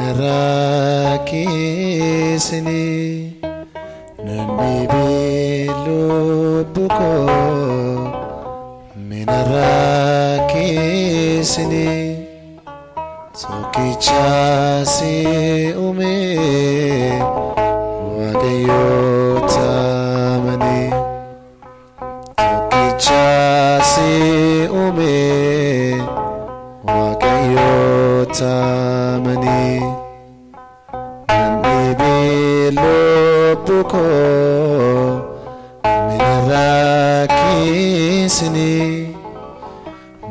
Minarrakkisini nan dhibee lubbuu koo minarrakkisini tokkicha si uume Waaqayyo taamanii tokkicha si uume Waaqayyo taamanii nan dhibee lubbuu koo minarrakkisini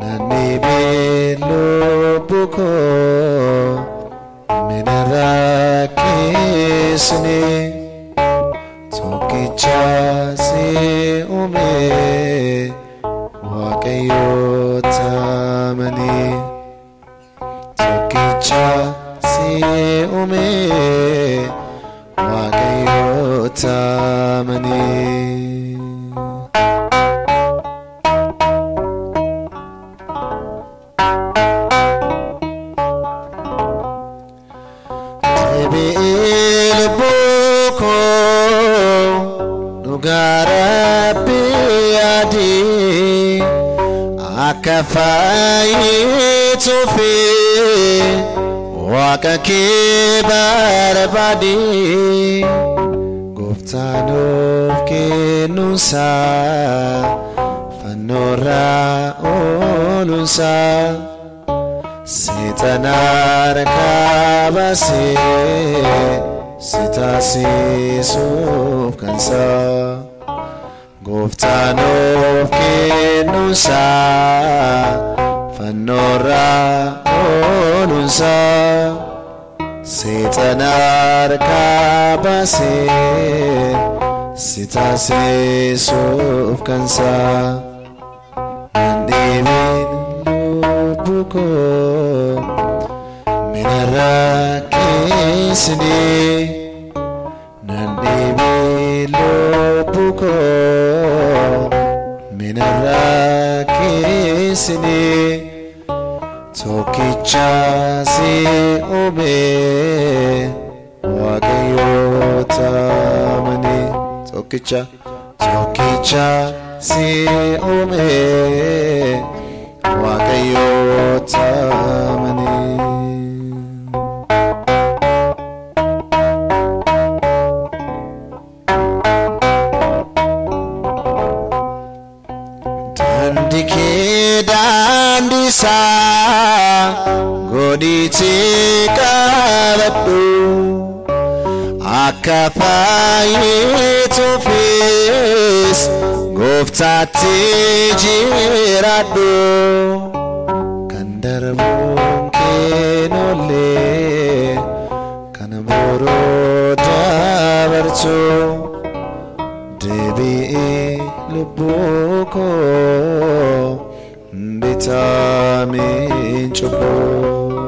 nan dhibee lubbuu koo minarrakkisini tokkicha si uume Waaqayyo taamanii tokkicha si uume Waaqayyo taamanii. Deebi'ee lubbuu koo dhugaa Rabbii yaadii akka fayyituufi Waaqa kee barbaadi. Gooftaan of kennuunsaa fannoorraa ooluunsaa seexana harkaa baasee si taasisuuf kansaa. Gooftaan of kennuunsaa fannoorraa ooluunsaa seexana harkaa baasee si taasisuuf kansaa. Nan dhibeen lubbuu koo minarrakkisini nan dhibee lubbuu koo minarrakkisini tokkicha si uume Waaqayyo taamanii tokkicha tokkicha si uume Waaqayyo taamanii. Daandii kee daandii isaa godhiitii qabadhu akka fayyituufis gooftaatti jiraadhu kan darbuun keen oollee kan boroo dabartu deebi'ee lubbuu koo bitameen cubbuu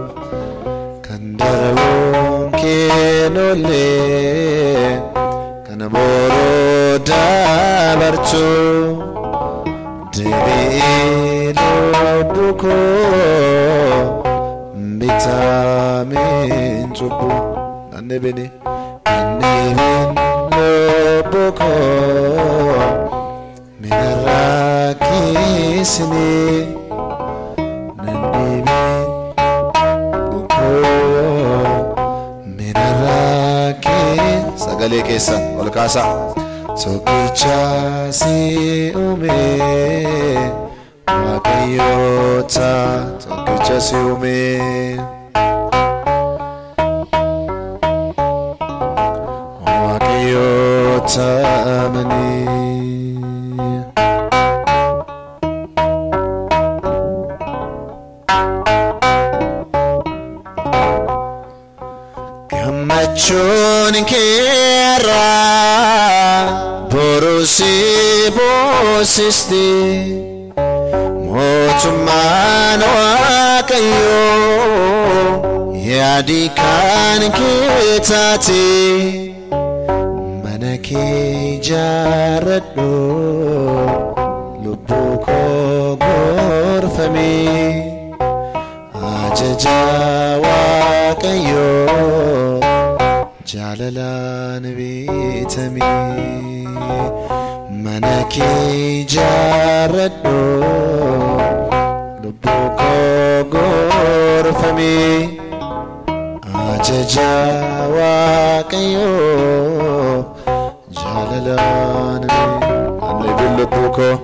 kan darbuun keen oollee kan boroo dabartu deebi'ee lubbuu koo bitameen cubbuu nan dhibini nan dhibin lubbuu koo minarrakkisini nan dhibin lubbuu koo minarrakkisini sagalee keessan ol kaasaa tokkicha si uume Waaqayyoota tokkicha si uume Waaqayyoota amanii. Gammachuun keerraa boruu si boosisti mootummaan Waaqayyoo yaadii kan kee taate mana kee ijaarradhu lubbuu koo gorfame ajaja Waaqayyoo Jaalalaan bitamee mana kee ijaarradhu lubbuu koo gorfamee ajaja Waaqayyoo jaalalaan Anneebiin lubbuu koo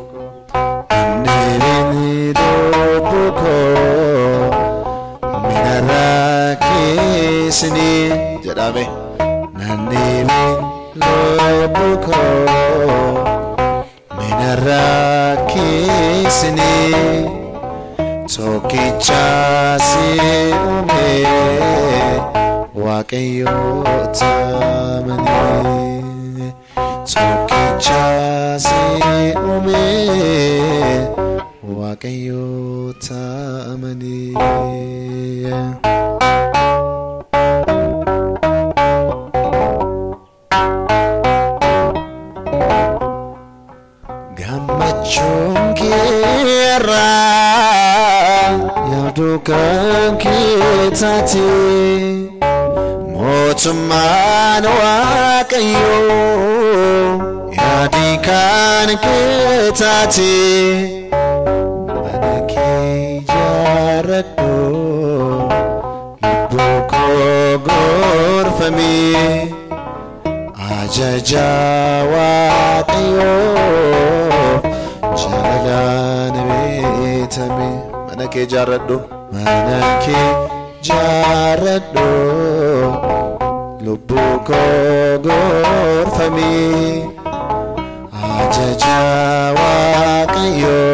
anneebiin lubbuu koo minarraa keessanii jedhame nanneebiin lubbuu koo minarraa keessanii tokkicha si uume Waaqayyo taamanii tokkicha si uume Waaqayyo taamanii. Gammachuun keerraa yaaduu kan kee taate mootummaan Waaqayyoo yaadii kan kee taate mana kee ijaarradhu lubbuu koo gorfamee ajaja Waaqayyoo jaalalaan beekame mana kee ijaarradhu mana kee ijaarradhu lubbuu koo gorfamee ajaja Waaqayyoo